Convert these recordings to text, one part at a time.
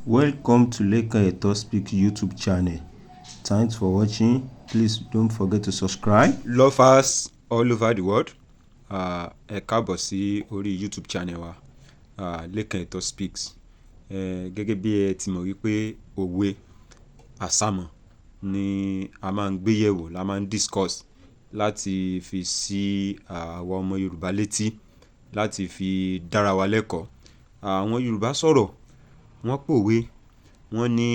Welcome to Lekan Eto Speak YouTube channel. Thanks for watching. Please don't forget to subscribe. Lovers all over the world, ẹ káàbọ̀ sí orí YouTube channel wa, Lekan Eto Speaks. Gẹ́gẹ́ bí ẹ ti mọ̀ wípé òwe àsámọ̀ ni a máa ń gbé yẹ̀wò, la máa ń discuss láti fi sí àwa ọmọ Yorùbá létí, láti fi dára wa lẹ́kọ̀ọ́. Àwọn Yorùbá sọ̀rọ̀, wọ́n pòwe, wọ́n ní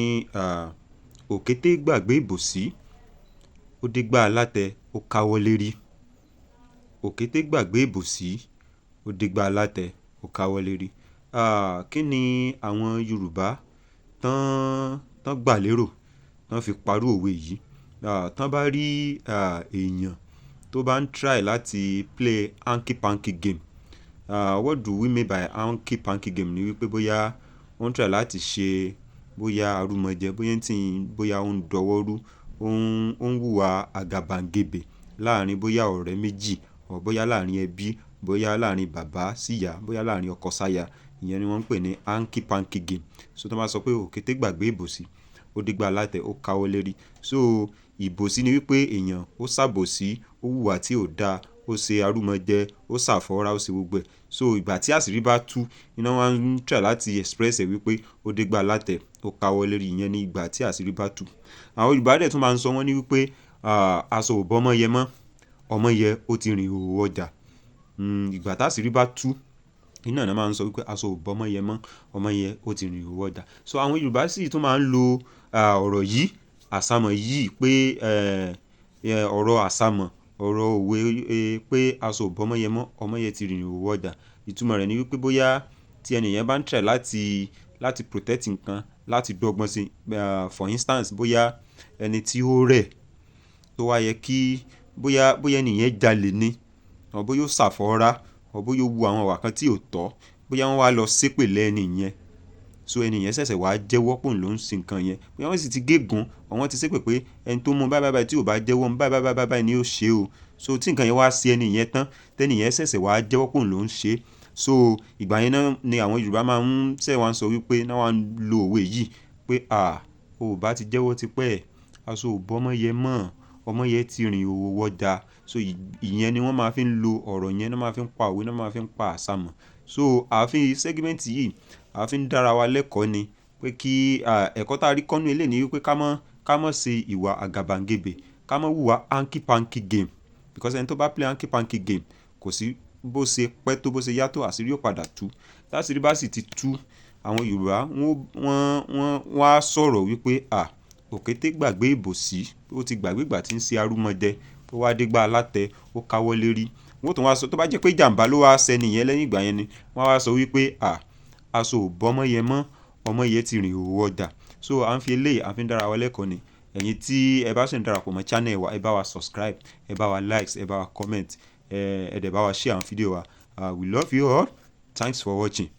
òkété gbàgbé ìbòsí, ó dégbà alátẹ, ó káwọ́ lérí. Òkété gbàgbé ìbòsí, ó dégbà alátẹ, ó káwọ́ lérí. Kí ni àwọn Yorùbá tán tán gbà lérò tán fi parú òwe yìí? Tán bá rí èèyàn tó bá ń try láti play hanky panky game. What do we mean by hanky panky game? Ni wípé bóyá ó ń try láti ṣe bóyá arúmọjẹ, bóyá tí bóyá ó ń dọwọ́ rú, ó ń hùwà àgàbàgebè láàrin bóyá ọ̀rẹ́ méjì, or bóyá láàrin ẹbí, bóyá láàrin bàbá sí ìyá, bóyá láàrin ọkọ sáya. Ìyẹn ni wọ́n ń pè ní hanky panky game. So tí wọ́n bá sọ pé òkété gbàgbé ìbòsí, ó dégbà alátẹ, ó káwọ́ lérí. So ìbòsí ni wípé èèyàn ó ṣàbòsí, ó hùwà tí ò da, ó ṣe arúmọjẹ, ó ṣàfọ́ra, ó ṣe gbogbo ẹ̀. So ìgbà tí àṣírí bá tú, iná wá ń try láti express ẹ̀ wípé ó dégbà alátẹ, ó káwọ́ lérí. Ìyẹn ni ìgbà tí àṣírí bá tú. Àwọn Yorùbá dẹ̀ tún máa ń sọ, wọ́n ní wípé aṣọ ò bọ́ ọmọ yẹ mọ́, ọmọ yẹ ó ti rìn ìhòhò ọjà. Ìgbà tí àṣírí bá tú, iná náà máa ń sọ wípé aṣọ ò bọ́ ọmọ yẹ mọ́, ọmọ yẹ ó ti rìn ìhòhò ọjà. So àwọn Yorùbá sì tún máa ń lo ọ̀rọ̀ yìí, àsámọ̀ yìí pé ọ̀rọ̀ àsámọ̀, ọ̀rọ̀ òwe pé aṣọ ò bọ́ ọmọ yẹ mọ́, ọmọ yẹ ti rìn ìhòhò ọjà. Ìtumọ̀ rẹ̀ ni wípé bóyá tí ẹni yẹn bá ń try láti protect nǹkan, láti dọ́gbọ́n sí. For instance, bóyá ẹni tí ó rẹ̀ tó wá yẹ kí bóyá ẹni yẹn jalè ni, or bóyá ó ṣàfọ́rá, or bóyá ó wu àwọn ìwà kan tí ò tọ́, bóyá wọ́n wá lọ ṣépè lé ẹni yẹn. So ẹni yẹn ṣẹ̀ṣẹ̀ wá jẹ́wọ́ pé òun ló ń ṣe nǹkan yẹn. Bóyá wọ́n sì ti gégùn, or wọ́n ti ṣépè pé ẹni tó mú báì báì báì tí ò bá jẹ́wọ́, báì báì báì báì ni ó ṣe o. So tí nǹkan yẹn wá ṣe ẹni yẹn tán, tí ẹni yẹn ṣẹ̀ṣẹ̀ wá jẹ́wọ́ pé òun ló ń ṣe. So ìgbà yẹn náà ni àwọn Yorùbá máa ń ṣẹ̀ wá ń sọ wípé náà wá ń lo òwe yìí pé à, o ò bá ti jẹ́wọ́ tipẹ́, aṣọ ò bọ́ ọmọ yẹn mọ́, ọmọ yẹn ti rìn ìhòhò wọjà. So ìyẹn ni wọ́n máa fi ń lo ọ̀rọ̀ yẹn, náà máa fi ń pa òwe, náà máa fi ń pa àsámọ̀. So ààfin segment yìí, a fi ń dára wa lẹ́kọ̀ọ́ ni pé kí ẹ̀kọ́ tá a rí kọ́ nínú eléyìí ni wípé ká má ṣe ìwà àgàbàgebè, ká má hùwà hanky panky game. Because ẹni tó bá play hanky panky game, kò sí bó ṣe pẹ́ tó, bó ṣe yá tó, àṣírí ó padà tú. Tí àṣírí bá sì ti tú, àwọn Yorùbá wọ́n á sọ̀rọ̀ wípé à, òkété gbàgbé ìbòsí, ó ti gbàgbé ìgbà tí ń ṣe arúmọjẹ, ó wá dégbà alátẹ, ó káwọ́ lérí. Wọ́n tún wá sọ, tó bá jẹ́ pé ìjàǹbá ló wá ṣe ẹni yẹn lẹ́yìn ìgbà yẹn ni, wọ́n á wá sọ wípé à, aṣọ ò bọ́ ọmọ yẹn mọ́, ọmọ yẹn ti rìn ìhòhò ọjà. So à ń fi eléyìí, à fi ń dára wa lẹ́kọ̀ọ́ ni. Ẹ̀yin tí ẹ bá sì ń darapọ̀ mọ́ channel wa, ẹ bá wa subscribe, ẹ bá wa likes, ẹ bá wa comment, ẹ dẹ̀ bá wa share àwọn fídíò wa. We love you all. Thanks for watching.